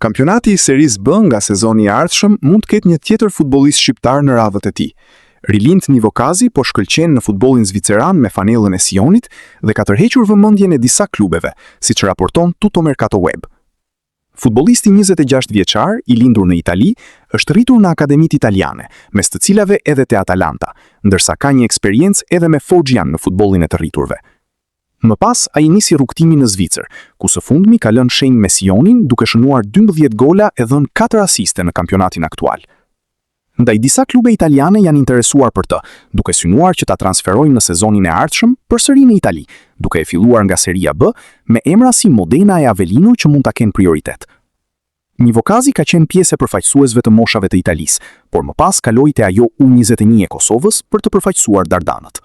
Kampionati i Serisë B nga sezoni i ardhshëm mund të ketë një tjetër futbollist shqiptar në radhët e tij. Rilind Nivokazi po shkëlqen në futbollin zviceran me fanellën e Sionit dhe ka tërhequr vëmendjen e disa klubeve, siç raporton Tuttomercatoweb. Futbollisti 26 vjeçar, i lindur në Itali, është rritur në akademitë italiane, mes të cilave edhe te Atalanta, ndërsa ka një eksperiencë edhe me Foggian në futbollin e të rriturve. Më pas, ai nisi rrugëtimin në Zvicër, ku së fundmi ka lënë shenjë me Sionin, duke shënuar 12 gola e dhënë 4 asiste në kampionatin aktual. Ndaj disa klube italiane janë interesuar për të, duke synuar që ta transferojnë në sezonin e ardhshëm përsëri në Itali, duke e filluar nga Seria B, me emra si Modena e Avellino që mund ta kenë prioritet. Nivokazi ka qenë pjesë e përfaqësuesve të moshave të Italisë, por më pas kaloi te ajo U21 e Kosovës për të përfaqësuar Dardanët.